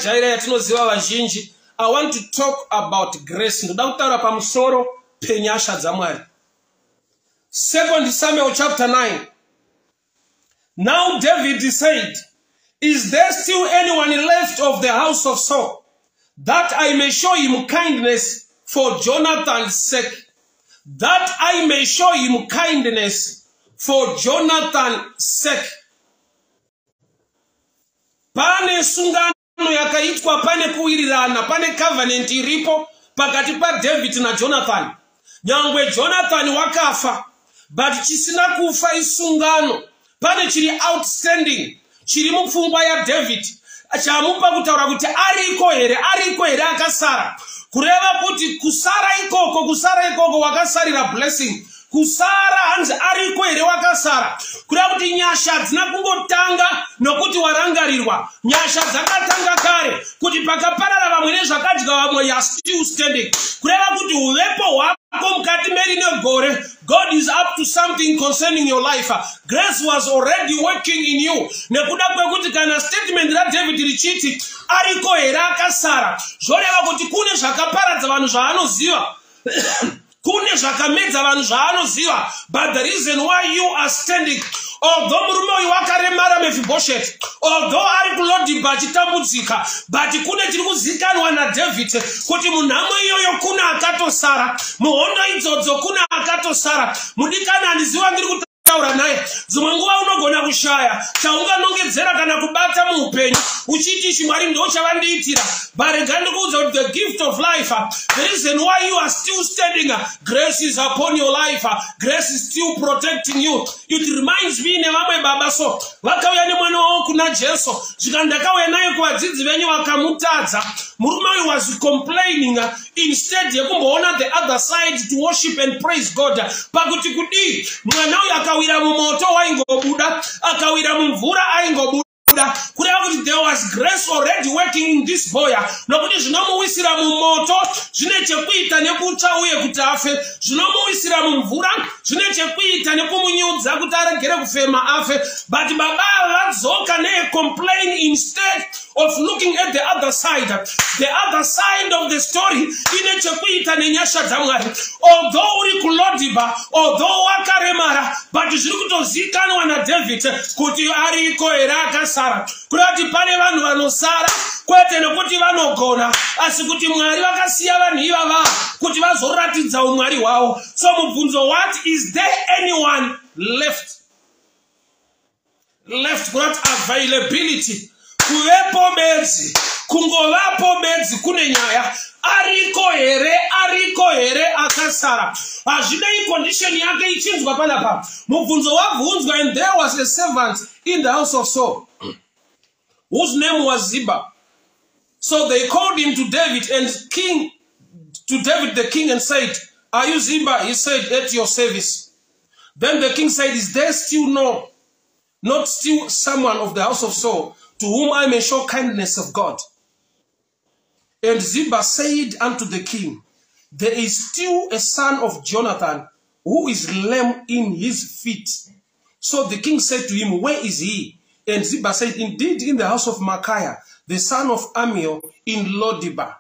yatakajaira yatinoziva vazhinji. I want to talk about grace. Ndoda kutaura pamusoro penyasha dzaMwari. Second Samuel chapter 9. Now David said, "Is there still anyone left of the house of Saul, that I may show him kindness for Jonathan's sake?" That I may show him kindness for Jonathan's sake. Pane sungano yakaitwa, pane kuwirirana, pane covenant iripo pakati paDavid naJonathan. Nyangwe Jonathan wakafa, but chisina kufa isungano. Pane chiri outstanding chiri mupfungwa yaDavid chamupa kutaura kuti, "Ariko here, ariko here akasara?" Kureva kuti kusara ikoko, kusara ikoko wakasarira blessing. Kusara, hanzi, "Ariko here wakasara?" Kureva kuti nyasha hadzina kungotanga nokuti warangarirwa. Nyasha dzakatanga kare, kuti pakaparara vamwe nezvakadya vamwe, you are still standing. Kureva kuti uvepo hwako mukati merine gore, God is up to something concerning your life. Grace was already working in you, nekuda kwekuti kana statement raDavid richiti, "Ariko here akasara?" zvoreva kuti kune zvakaparadza vanhu zvaanoziva, kune zvakamedza vanhu zvaanoziva. But the reason why you are standing, although murume uyu wakaremara, Mefiboshet, although ari kuLodhibha achitambudzika, but kune chiri kuzikanwa naDavid kuti munhamo iyoyo kune akatosara, muhondo idzodzo kune akatosara. Mudikani, handiziva ndiri kutaura naye. Dzimwe nguva unogona kushaya chaunganongedzera kana kubata muupenyu, uchiti, "Ichi Mwari ndo chavandiitira." But rega ndikuudza kuti the gift of life, the reason why you are still standing, grace is upon your life. Grace is still protecting you. It reminds me nevamwe baba so vakauya nemwana wavo kuna Jesu, zvika, "Ndakauya naye kuvadzidzi venyu, vakamutadza." Murume uyu was complaining instead yekumboona the other side to worship and praise God. Pakuti kudii? Mwana uyu akawira mumoto waingobuda, akawira mumvura aingobuda. Kureva kuti there was grace already working in this boy, nokuti zvinomuwisira mumoto zvine chekuita nekutsva uye kuti afe, zvinomuwisira mumvura zvine chekuita nekumunyudza kuti aregere kufema afe. But baba vadzoka necomplain instead of looking at the other side. The other side of the story ine chekuita nenyasha dzaMwari. Although uri kuLodhiba, although wakaremara, but zviri kutozikanwa naDavid kuti ariko here akasara? Kureva kuti pane vanhu vanosara, kwete nekuti vanogona, asi kuti Mwari vakasiya vanhu ivava kuti vazoratidza umwari hwavo. So mubvunzo, what is there anyone left? Left kurati availability, kuvepo bedzi, kungovapo bedzi kune nyaya. Ariko here, ariko here akasara? Hazvidei condition yake ichinzwa panapa. Mubvunzo wabvunzwa, "And there was a servant in the house of Saul whose name was Ziba. So they called him to David and king to David the king and said, 'Are you Ziba?' He said, 'At your service.' Then the king said, 'Is there still no not still someone of the house of Saul to whom I may show kindness of God?' And Ziba said unto the king, 'There is still a son of Jonathan who is lame in his feet.' So the king said to him, 'Where is he?' And Ziba said, 'Indeed, in the house of Machir, the son of Amiel, in Lodibar.'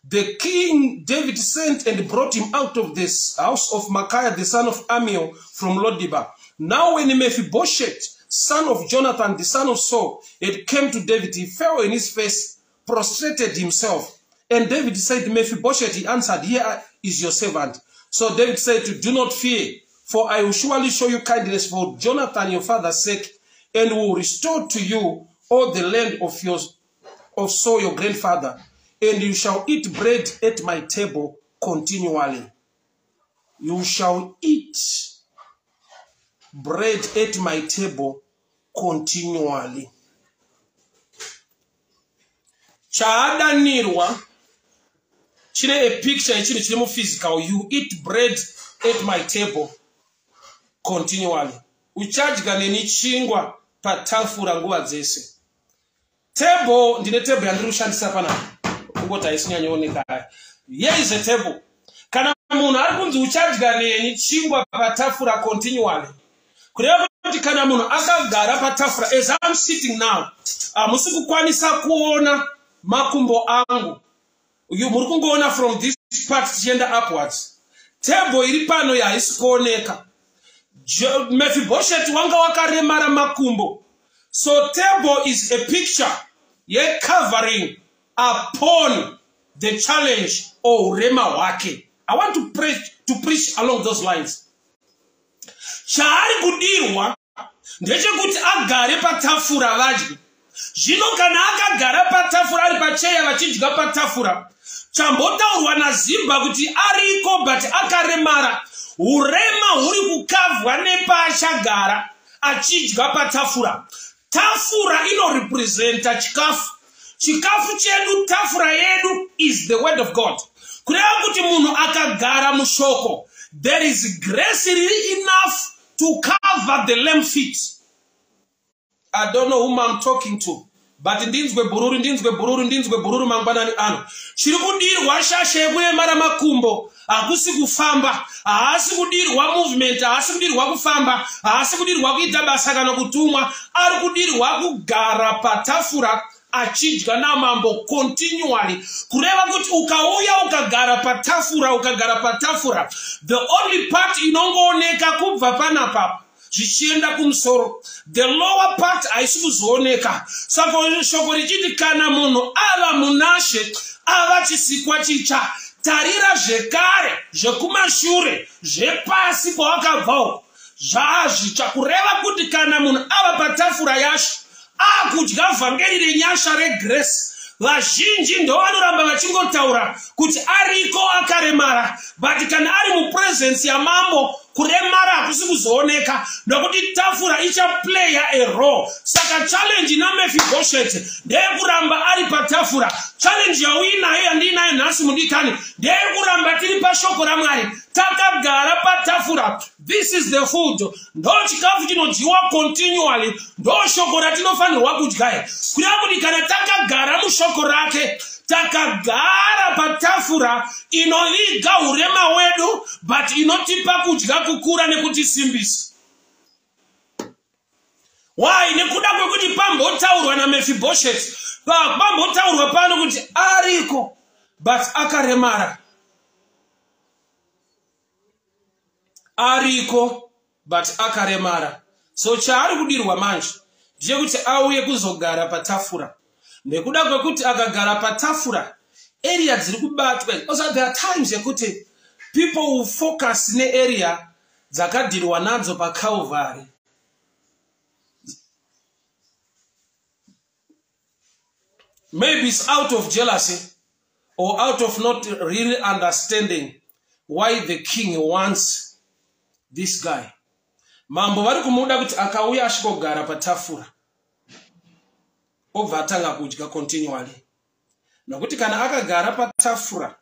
The king David sent and brought him out of this house of Machir, the son of Amiel, from Lodibar. Now when Mephibosheth, son of Jonathan, the son of Saul, had came to David, he fell in his face, prostrated himself. And David said, 'Mephibosheth.' He answered, 'Here is your servant.' So David said to, 'Do not fear, for I will surely show you kindness for Jonathan your father's sake, and will restore to you all the land of Saul your grandfather, and you shall eat bread at my table continually.'" You shall eat bread at my table continually. Chaadanirwa chine a picture yechinhu chiri muphysical. You eat bread at my table continually. Uchadya neni chingwa patafura nguva dzese. Table, ndine table yandiri kushandisa panapa, kungoti haisi nyanyooneka. Here is a table. Kana munhu ari kunzi uchadya neni chingwa patafura continually, kureva kuti kana munhu akagara patafura, as I'm sitting now, hamusi kukwanisa kuona Makumbo angu, you muri kungoona from this part tichienda upwards. Table iri pano haisi kuoneka. Mephibosheth wanga wakaremara makumbo. So table is a picture yecovering upon the challenge or urema hwake. I want to preach along those lines. Chaari kudirwa ndechekuti agare patafura vadye. Zvino kana akagara patafura, ari pacheya vachidya patafura, chambotaurwa naZibha kuti ariko but akaremara, urema huri kucoverwa nepaachagara achidya patafura. Tafura inorepresenta chikafu. Chikafu chedu, tafura yedu is the word of God. Kureva kuti munhu akagara mushoko, there is grace riri enough to cover the lame feet. I don't know whom I'm talking to, but ndinzwe bhururu, ndinzwe bhururu, ndinzwe bhururu mangwanani ano. Chiri kudirwa shasha yekuremara makumbo hakusi kufamba, haasi kudirwa movement, haasi kudirwa kufamba, haasi kudirwa kuita basa kana kutumwa. Ari kudirwa kugara patafura achidya namambo continually. Kureva kuti ukauya ukagara patafura, ukagara patafura, the only part inongooneka kubva panapa zvichienda kumusoro, the lower part haisi kuzooneka. Saka shoko richiti kana munhu ava munashe, ava chisikwa chitsva, tarira zvekare, zvekumashure, zvepasi kwawakabva uko zvazvitsva. Kureva kuti kana munhu ava patafura yashe, akudya vhangeri renyasha, regrace, vazhinji ndo vanoramba vachingotaura kuti ariko akaremara, but kana ari mupresence yamambo, kuremara hakusi kuzooneka nokuti tafura ichaplaya a role. Saka challenge naMephibosheth ndeyekuramba ari patafura. Challenge yauinayo, yandiinayo nhasi, mudikani, ndeyekuramba tiri pashoko raMwari, takagara patafura. This is the food, ndo chikafu chinodyiwa continually, ndo shoko ratinofanirwa kudya. Kureva kuti kana takagara mushoko rake, takagara patafura inoviga urema hwedu but inotipa kudya, kukura nekutisimbisa. Why? Nekuda kwekuti pambotaurwa naMephibosheth, pambotaurwa pano kuti ariko but akaremara, ariko but akaremara. So chaari kudirwa manje ndechekuti auye kuzogara patafura. Nekuda kwekuti akagara patafura, area dziri kubatwa. Also there are times yekuti people will focus nearea dzakadealwa nadzo paCalvary. Maybe it's out of jealousy or out of not really understanding why the king wants this guy. Mambo vari kumuda kuti akauya asvikogara patafura, obva atanga kudya continually, nokuti kana akagara patafura,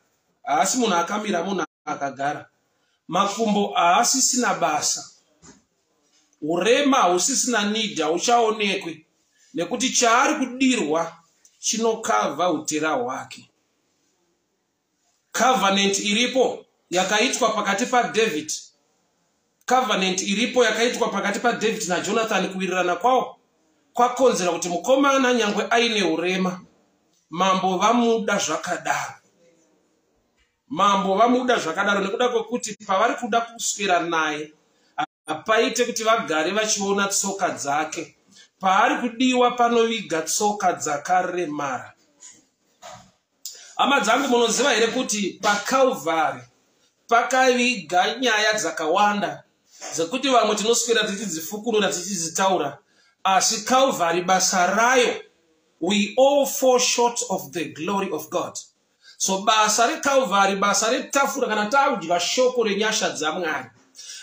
haasi munhu akamira, munhu akagara, makumbo haasisina basa, urema hausisina need, hauchaonekwi, nekuti chaari kudirwa chinocover utera hwake. Covenant iripo yakaitwa pakati paDavid, covenant iripo yakaitwa pakati paDavid naJonathan, kuwirirana kwawo kwakonzera kuti mukomana, nyangwe aine urema, mambo vamuda zvakadaro. Mambo vamuda zvakadaro nekuda kwekuti pavari kuda kuswera naye, hapaite kuti vagare vachiona tsoka dzake. Paari kudiwa panoviga tsoka dzakaremara. Hama dzangu, munoziva here kuti paCalvary pakaviga nyaya dzakawanda dzekuti vamwe tinoswera tichidzifukunura, tichidzitaura? Asi Calvary basa rayo, we all fall short of the glory of God. So basa reCalvary, basa retafura, kana taakudya shoko renyasha dzaMwari,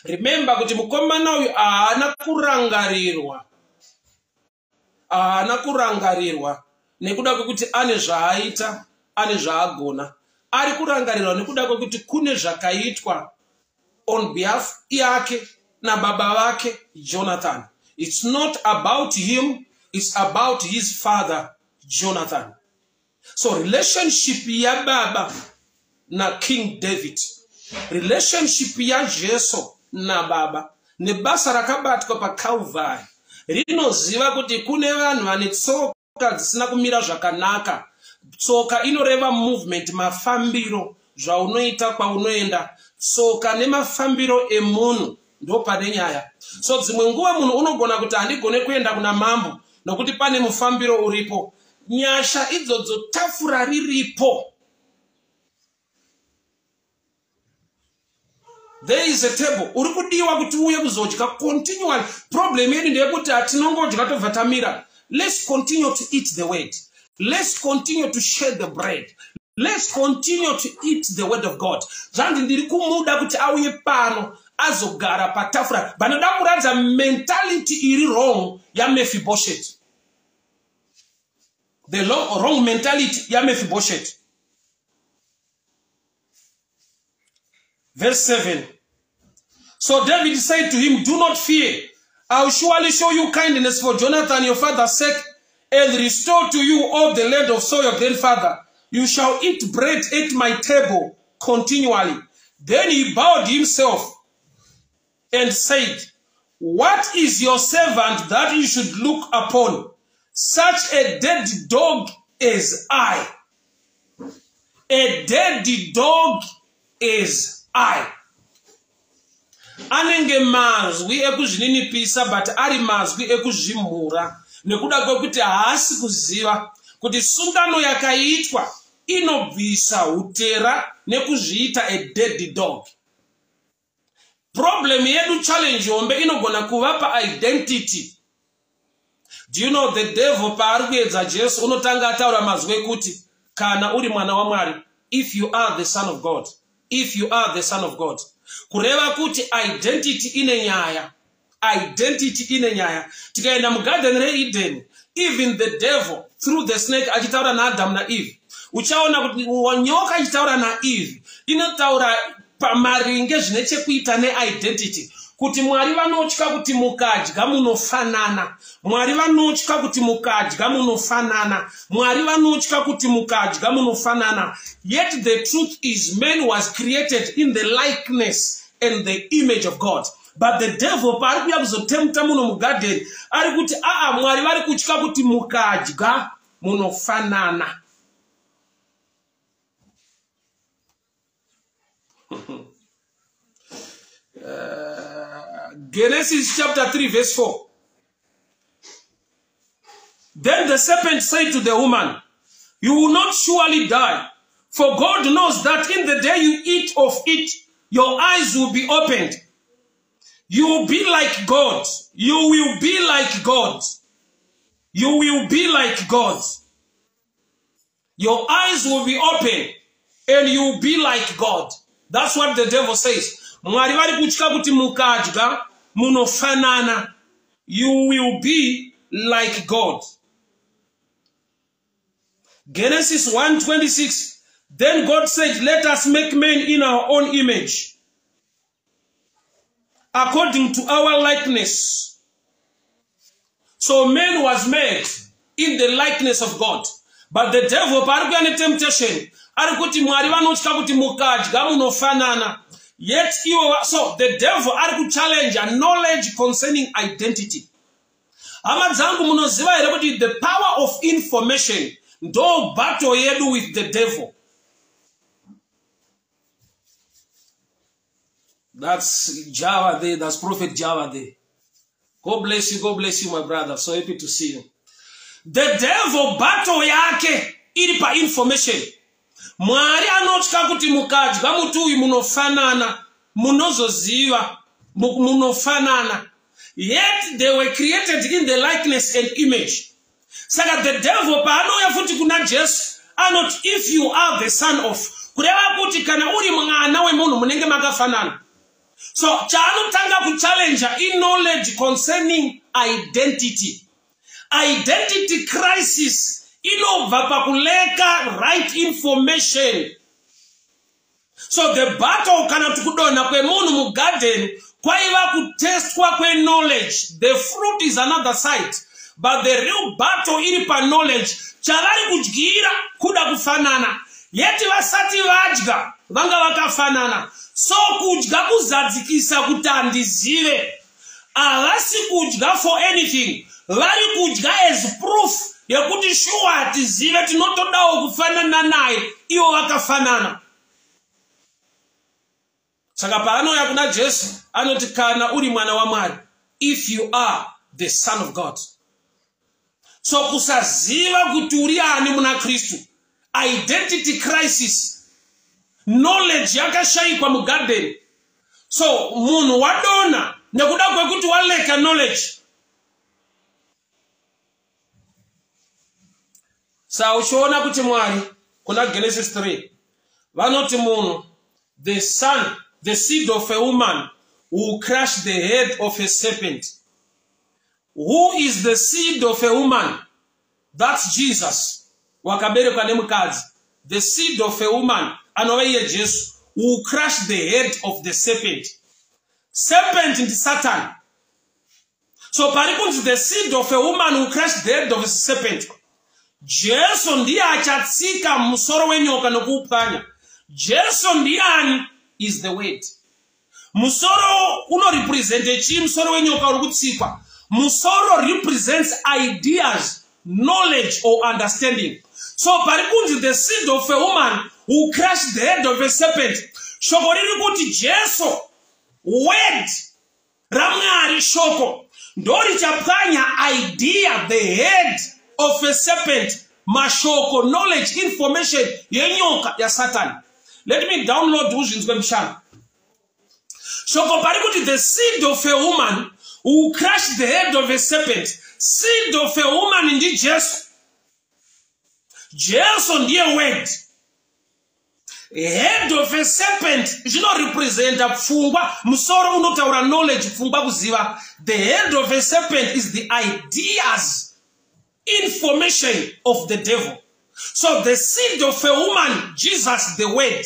remember kuti mukomana uyu haana kurangarirwa, haana kurangarirwa nekuda kwekuti ane zvaaita, ane zvaagona. Ari kurangarirwa nekuda kwekuti kune zvakaitwa on behalf yake nababa vake Jonathan. It's not about him, it's about his father Jonathan. So relationship yababa naKing David, relationship yaJesu nababa nebasa rakabatwa paCalvary, rinoziva kuti kune vanhu vane tsoka dzisina kumira zvakanaka. Tsoka inoreva movement, mafambiro, zvaunoita kwaunoenda. Tsoka nemafambiro emunhu ndopane nyaya. So dzimwe nguva munhu unogona kuti handigone kuenda kuna mambo nokuti pane mufambiro uripo. Nyasha idzodzo tafura riripo. There is a table. Uri kudiwa kuti uuye kuzodya continually. Problem yedu ndeyekuti hatinongodya tobva tamira. Let's continue to eat the word. Let's continue to share the bread. Let's continue to eat the word of God. Zvanzi ndiri kumuda kuti auye pano azogara patafura. Vanoda kuratidza mentality iri wrong yaMephibosheth. The wrong mentality yaMephibosheth. Verse 7. So David said to him, do not fear. I will surely show you kindness for Jonathan your father's sake, and restore to you all the land of Saul your grandfather. You shall eat bread at my table continually. Then he bowed himself and said, what is your servant that you should look upon? Such a dead dog as I. A dead dog as I. Anenge mazwi ekuzvininipisa, but ari mazwi ekuzvimhura nekuda kwekuti haasi kuziva kuti sungano yakaitwa inobvisa utera nekuzviita a dead dog. Problem yedu, challenge hombe inogona kuva paidentity. Do you know the devil paari kuedza Jesu unotanga ataura mazwi ekuti kana uri mwana waMwari, if you are the son of God, if you are the son of God. Kureva kuti identity ine nyaya. Identity ine nyaya. Tikaenda mugarden reEden, even the devil through the snake achitaura naAdam naEve, uchaona kuti nyoka ichitaura naEve inotaura pamaringe zvine chekuita neidentity, kuti Mwari vanotya kuti mukadya munofanana. Mwari vanotya kuti mukadya munofanana. Mwari vanotya kuti mukadya munofanana. Yet the truth is man was created in the likeness and the image of God. But the devil paari kuuya kuzotempta muno mugadheni ari kuti aa Mwari vari kutya kuti mukadya munofanana. Genesis chapter 3 verse 4. Then the serpent said to the woman, you will not surely die, for God knows that in the day you eat of it, your eyes will be opened. You will be like God. You will be like God. You will be like God. Your eyes will be open and you will be like God. That's what the devil says. Mwari vari kutya kuti mukadya munofanana. You will be like God. Genesis 1:26. Then God said, let us make men in our own image, according to our likeness. So man was made in the likeness of God. But the devil, paari kuya netemptation, ari kuti Mwari vanotya kuti mukadya munofanana. Yet iwo, so the devil ari kuchallenge knowledge concerning identity. Hama dzangu, munoziva here kuti the power of information ndo battle yedu with the devil? That's Java there. That's Prophet Java there. God bless you. God bless you, my brother. So happy to see you. The devil battle yake iri painformation. Mwari anotya kuti mukadya muti uyu munofanana, munozoziva munofanana. Yet they were created in the likeness and image. Saka the devil paanouya futi kuna Jesu anoti, if you are the son of, kureva kuti kana uri mwana wemunhu munenge makafanana. So chaanotanga kuchallenge iknowledge concerning identity. Identity crisis inobva pakulacka right information. So the battle kana kuti kudonha kwemunhu mugarden kwaiva kutestwa kweknowledge. The fruit is another side, but the real battle iri paknowledge. Chavari kudyira kuda kufanana, yeti vasati vadya vanga vakafanana. So kudya kuzadzikisa kuti handizive. Havasi kudya for anything, vari kudya as proof yekuti shuwa hatizive, tinotodawo kufanana naye, ivo vakafanana. Saka paanouya kuna Jesu anoti, "Kana uri mwana waMwari," if you are the Son of God. So kusaziva kuti uri ani muna Kristu, identity crisis, knowledge yakashayikwa mugadheni. So munhu wadonha nekuda kwekuti walacka knowledge. Sa uchiona kuti Mwari kuna Genesis 3 vanoti munhu, the son, the seed of a woman will crush the head of a serpent. Who is the seed of a woman? That's Jesus, wakaberekwa nemukadzi. The seed of a woman, anova iye Jesu, will crush the head of the serpent. Serpent ndisatan. So pari kunzi the seed of a woman will crush the head of a serpent, Jesu ndiye achatsika musoro wenyoka nokuupwanya. Jesu ndiani? Is the Word. Musoro unorepresente chii? Musoro wenyoka uri kutsikwa, musoro represents ideas, knowledge or understanding. So pari kunzi the seed of a woman will crush the head of a serpent, shoko riri kuti Jesu, Word raMwari, shoko ndorichapwanya idea, the head of a serpent, mashoko, knowledge, information yenyoka yaSatani. Let me download uzvinzwe mushana. Shoko pari kuti the seed of a woman will crush the head of a serpent, seed of a woman ndiJesu. Jesu ndiye Word. Head of a serpent zvinorepresenta pfungwa. Musoro unotaura knowledge, pfungwa, kuziva. The head of a serpent is the ideas, information of the devil. So the seed of a woman, Jesus, the Word,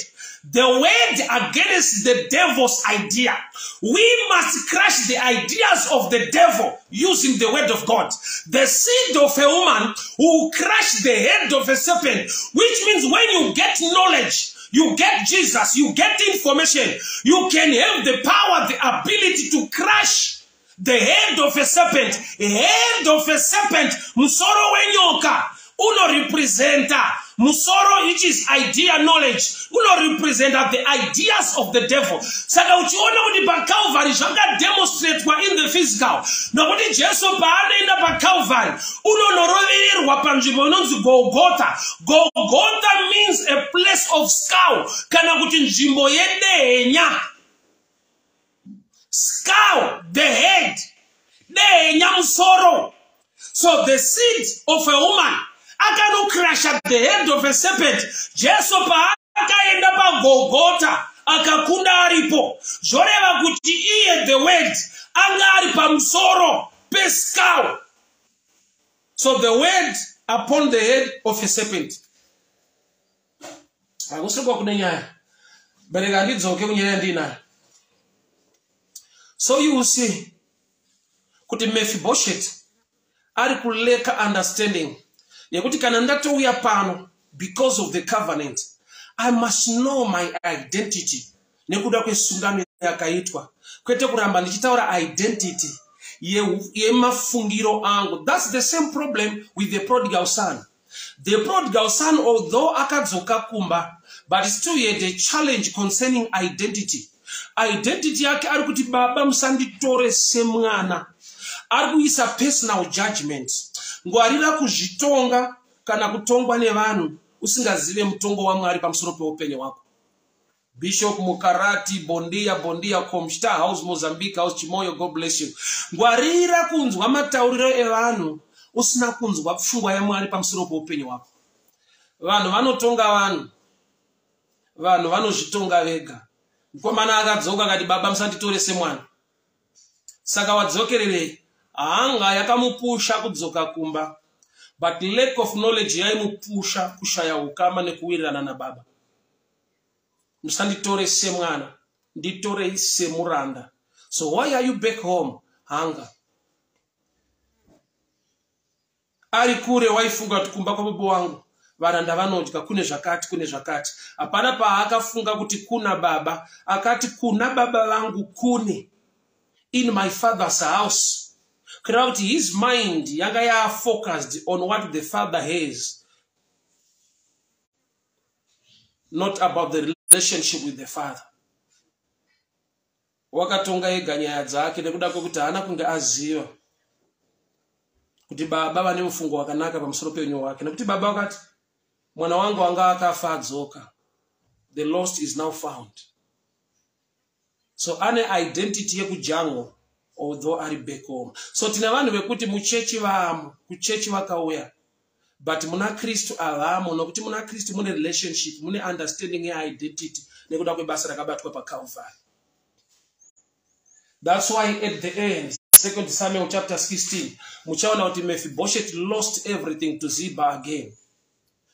the Word against the devil's idea. We must crush the ideas of the devil using the Word of God. The seed of a woman will crush the head of a serpent, which means when you get knowledge, you get Jesus, you get information, you can have the power, the ability to crush the head of a serpent. Head of a serpent, musoro wenyoka, unorepresenta musoro, which is idea, knowledge, unorepresenta the ideas of the devil. Saka uchiona kuti paCalvary zvakademonstratwa in the physical, nokuti Jesu paanoenda paCalvary unonorovererwa panzvimbo inonzi Golgotha. Golgotha means a place of skull, kana kuti nzvimbo yedehenya. Skull, the head, dehenya, musoro. So the seed of a woman akanocrusha the head of a serpent. Jesu paakaenda paGolgota akakunda aripo, zvoreva kuti iye the Word anga ari pamusoro peskull. So the Word upon the head of a serpent. Hakusirikwa kune nyaya, bereka ndidzoke kunyaya yandinayo. So you will see kuti Mephibosheth ari kulacka understanding yekuti kana ndatouya pano because of the covenant, I must know my identity nekuda kwesungano yakaitwa, kwete kuramba ndichitaura identity yemafungiro angu. That's the same problem with the prodigal son. The prodigal son, although akadzoka kumba, but still he had a challenge concerning identity. Identity yake ari kuti, "Baba, musanditore semwana." Ari kuisa personal judgment. Ngwarira kuzvitonga kana kutongwa nevanhu usingazive mutongo waMwari pamusoro peupenyu hwako. Bishop Mukarati, bondia, bondia. Comstar House, Mozambique House, Chimoyo, God bless you. Ngwarira kunzwa matauriro evanhu usina kunzwa pfungwa yaMwari pamusoro peupenyu hwako. Vanhu vanotonga vanhu, vanhu vanozvitonga vega. Mukomana akadzoka akati, "Baba, musanditore semwana." Saka wadzokererei? Hanga yakamupusha kudzoka kumba, but lack of knowledge yaimupusha kushaya ukama nekuwirirana nababa. "Musanditore semwana, nditorei semuranda." So why are you back home? Hanga ari kure waifunga kuti kumba kwababa wangu varanda vanodya, kune zvakati, kune zvakati. Hapana paakafunga kuti kuna baba. Akati, "Kuna baba vangu kune, in my Father's house Kureva kuti his mind yanga yafocused on what the father has, not about the relationship with the father. Wakatonga ega nyaya dzake nekuda kwekuti haana kunge aziva kuti baba vane mufungo wakanaka pamusoro peupenyu hwake, nekuti baba vakati, "Mwana wangu anga akafa adzoka. The lost is now found." So ane identity yekujango although ari back home. So tine vanhu vekuti muchechi vamo, kuchechi vakauya, but muna Kristu havamo, nokuti muna Kristu mune relationship, mune understanding yeidentity nekuda kwebasa rakabatwa paCalvary. That's why at the end, 2 Samuel chapter 16, muchaona kuti Mephibosheth lost everything to Ziba again.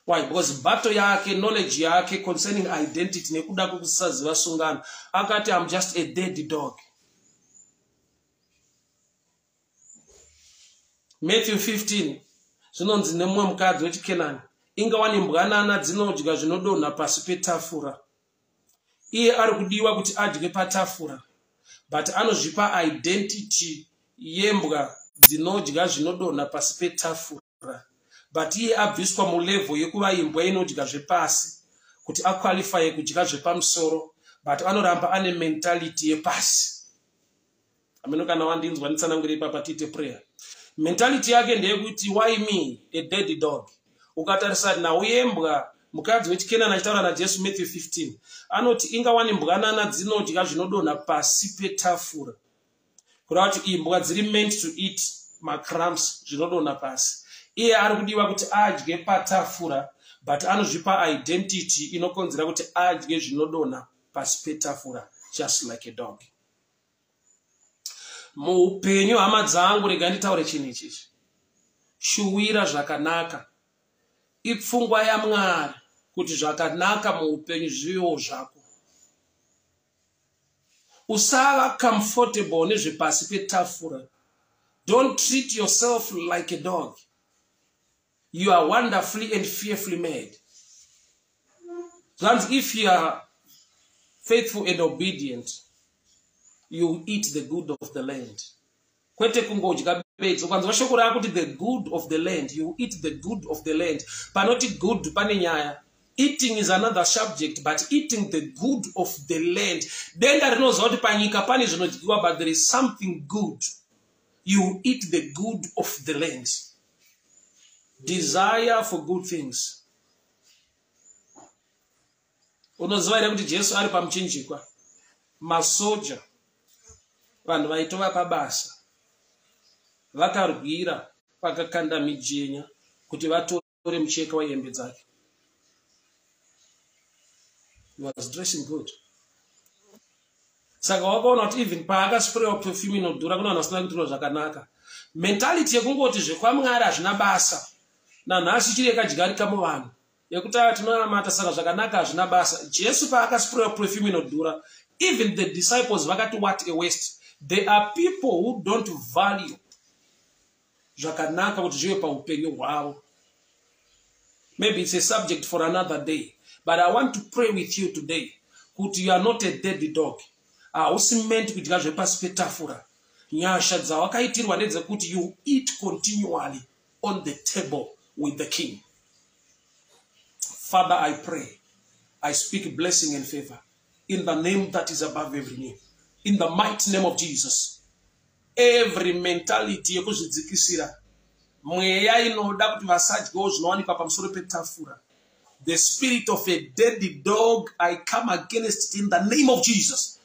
Why? Because battle yake, knowledge yake concerning identity, nekuda kwekusaziva sungano, akati, "I'm just a dead dog." Matthew 15, zvinonzi nemumwe mukadzi wechiKenani, "Ingawani mbwanana dzinodya zvinodonha pasi petafura." Iye ari kudiwa kuti adye patafura, but anozvipa identity yembwa dzinodya zvinodonha pasi petafura, but iye abviswa mulevel yekuva imbwa inodya zvepasi kuti aqualifye kudya zvepamusoro, but anoramba ane mentality yepasi. Ameno kana wandinzwa, nditsanangure ipapa tiite prayer. Mentality yake ndeyekuti, "Why me, a dead dog?" Ukatarisa nhau yembwa, mukadzi wechiKenani achitaura naJesu, Matthew 15, anoti, "Ingawani mbwanana dzinodya zvinodonha pasi petafura." Kureva kuti imbwa dziri meant to eat macrumbs, zvinodonha pasi. Iye ari kudiwa kuti adye patafura, but anozvipa identity inokonzera kuti adye zvinodonha pasi petafura, just like a dog. Muupenyu, hama dzangu, rega nditaure chinhu ichichi: shuwira zvakanaka. Ipfungwa yaMwari kuti zvakanaka muupenyu zvivewo zvako. Usava comfortable nezvepasi petafura. Don't treat yourself like a dog. You are wonderfully and fearfully made. Zvanzi, if you are faithful and obedient, you eat the good of the land. Kwete kungodya bedzi. Ukanzwa shoko rako kuti the good of the land, you eat the good of the land, panoti good pane nyaya. Eating is another subject, but eating the good of the land, denga rinoziva kuti panyika pane zvinodyiwa, but there is something good. You eat the good of the land. Desire for good things. Unoziva here kuti Jesu ari pamuchinjikwa, masoja, vanhu vaitova pabasa, vakarwira, vakakanda mijenya kuti vatore mucheka wehembe dzake? He was dressing good. Saka wakaona kuti even paakasprewa perfume inodhura, kuna vanhu vasina kuitirwa zvakanaka. Mentality yekungoti zvekwaMwari hazvina basa nanhasi chiri yakadyarika muvanhu, yekuti ava tinonamata, saka zvakanaka hazvina basa. Jesu paakasprewa perfume inodhura, even the disciples vakati, "What a waste." There are people who don't value zvakanaka kuti zvive paupenyu hwavo. Maybe it's a subject for another day, but I want to pray with you today kuti you are not a dead dog. Hausi meant kudya zvepasi petafura. Nyasha dzawakaitirwa ndedzekuti you eat continually on the table with the King. Father, I pray, I speak blessing and favor in the name that is above every name, in the mighty name of Jesus. Every mentality yekuzvidzikisira, mweya inoda kuti vasadyawo zvinowanikwa pamusoro petafura, the spirit of a dead dog, I come against it in the name of Jesus.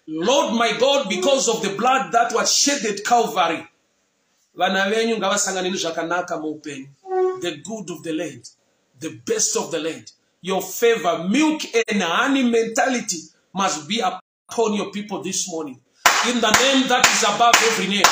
Lord my God, because of the blood that was shed at Calvary, vana venyu ngavasangane nezvakanaka muupenyu, the good of the land, the best of the land. Your favor, milk and honey mentality must be upon your people this morning, in the name that is above every name,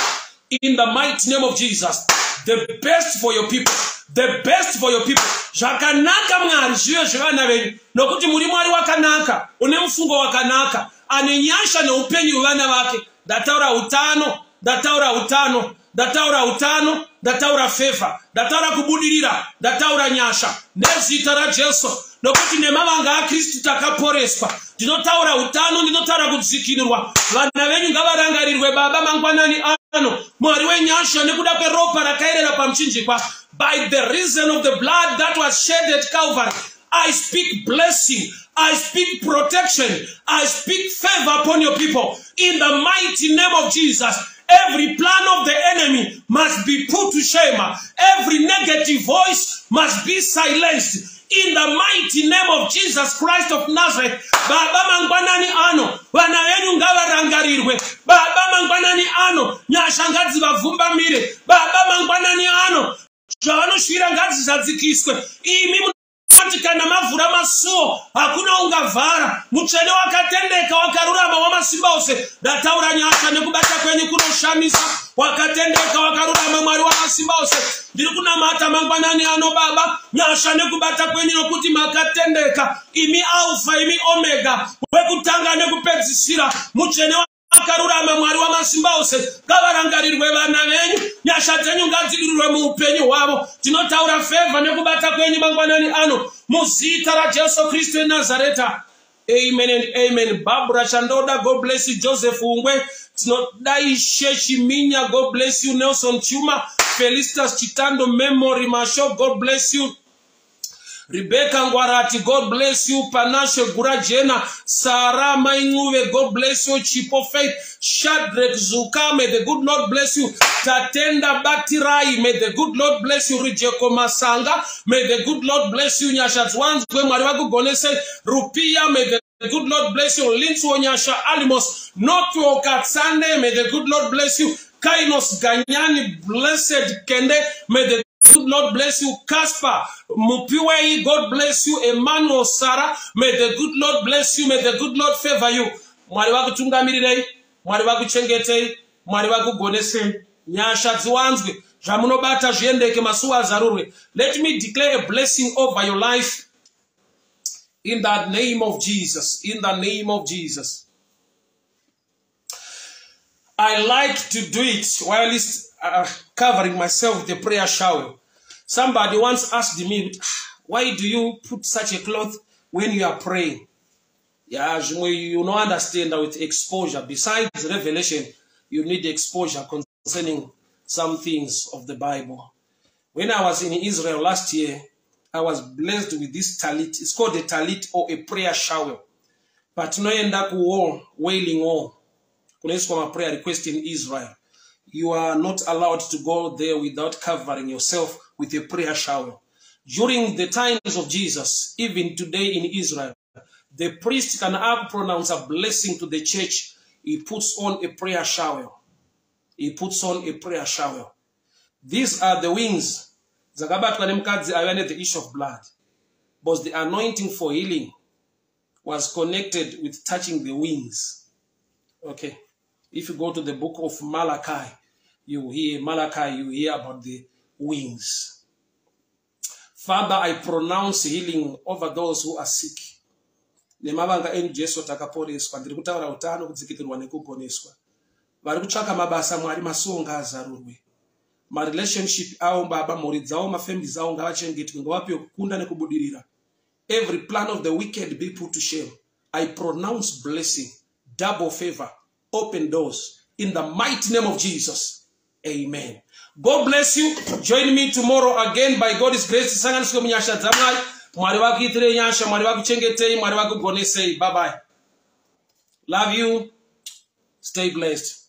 in the mighty name of Jesus. The best for your people, the best for your people. Zvakanaka, Mwari, zvive zvevana venyu, nokuti muri Mwari wakanaka, une mufungo wakanaka, ane nyasha neupenyu hwevana vake. Ndataura utano, ndataura utano, ndataura utano, ndataura favor, ndataura kubudirira, ndataura nyasha nezita raJesu, nokuti nemavanga aKristu takaporeswa. Ndinotaura utano, ndinotaura kudzikinurwa. Vana venyu ngavarangarirwe, Baba, mangwanani. ano, Mwari wenyasha, nekuda kweropa rakaerera pamuchinjikwa, by the reason of the blood that was shed at Calvary, I speak blessing, I speak protection, I speak favor upon your people. In the mighty name of Jesus, every plan of the enemy must be put to shame. Every negative voice must be silenced. In the mighty name of Jesus Christ of Nazareth, Baba, mangwanani ano, vana venyu ngavarangarirwe. Baba, mangwanani ano, nyasha ngadzivavhumbamire. Baba, mangwanani ano, zvavanoshuvira ngadzizadzikiswe. Imi munoti kana mavhura masuo, hakuna ungavhara. Mutsvene, wakatendeka, wakarurama, wamasimba ose, ndataura nyasha nekubata kwenyu kunoshamisa. Wakatendeka, wakarurama, Mwari wamasimba ose, ndiri kunamata mangwanani ano, Baba, nyasha nekubata kwenyu, nokuti makatendeka imi, Alfa, imi Omega, wekutanga nekupedzisira. Mutsvene, akarurama, Mwari wamasimba ose, ngavarangarirwe vana venyu. Nyasha dzenyu ngadzidurirwe muupenyu hwavo. Tinotaura favor nekubata kwenyu mangwanani ano, muzita raJesu Kristu eNazareta. Amen and amen. Barbara Chandoda, God bless you. Joseph Ungwe, Tinodaishe Chiminya, God bless you. Nelson Chuma, Felicitas Chitando, Memory Masho, God bless you. Rebecca Ngwarati, God bless you. Panashe Gurajena, Sarah Mainguve, God bless you. Chipo Faith, Shadrach Zuka, may the good Lord bless you. Tatenda Batirai, may the good Lord bless you. Rijeko Masanga, may the good Lord bless you. Nyasha Zwanzwe, Mwari vakugonese. Rupia, may the good Lord bless you. Linsu Nyasha Alimos, Notwo Katsande, may the good Lord bless you. Kainos Ganyani, Blessed Kende, may the good Lord bless you. Casper Mupiwei, God bless you. Emmanuel Sarah, may the good Lord bless you. May the good Lord favor you. Mwari vakutungamirirei, Mwari vakuchengetei, Mwari vakugonesei. Nyasha dziwanzwe, zvamunobata zviendeke, masuo azarurwe. Let me declare a blessing over your life in the name of Jesus. In the name of Jesus. I like to do it while covering myself with the prayer shawl. Somebody once asked me, "Why do you put such a cloth when you are praying?" Yeah, you don't understand that with exposure, besides revelation, you need exposure concerning some things of the Bible. When I was in Israel last year, I was blessed with this talit. It's called a talit or a prayer shawl. But no ku wall, Wailing Wall, kunoiswa prayer request in Israel. You are not allowed to go there without covering yourself with a prayer shawl. During the times of Jesus, even today in Israel, the priest can pronounce a blessing to the church. He puts on a prayer shawl. He puts on a prayer shawl. These are the wings dzakabatwa nemukadzi aiva the issue of blood. But the anointing for healing was connected with touching the wings. Okay. If you go to the book of Malachi, you hear Malachi, you hear about the wings. Father, I pronounce healing over those who are sick. Nemavanga enyu, Jesu, takaporeswa. Ndiri kutaura utano, kudzikitirwa nekugoneswa. Vari kutsvaka mabasa, Mwari, masuo ngaazarurwe. Marelationship avo, Baba, mhuri dzavo, mafamilies avo ngavachengetwe, ngavapiwe kukunda nekubudirira. Every plan of the wicked be put to shame. I pronounce blessing, double favor, open doors in the mighty name of Jesus. Amen. God bless you. Join me tomorrow again by God's grace. Tisanganiswe munyasha dzaMwari. Mwari vakuitirei nyasha, Mwari vakuchengetei, Mwari vakugonesei. Bye bye. Love you. Stay blessed.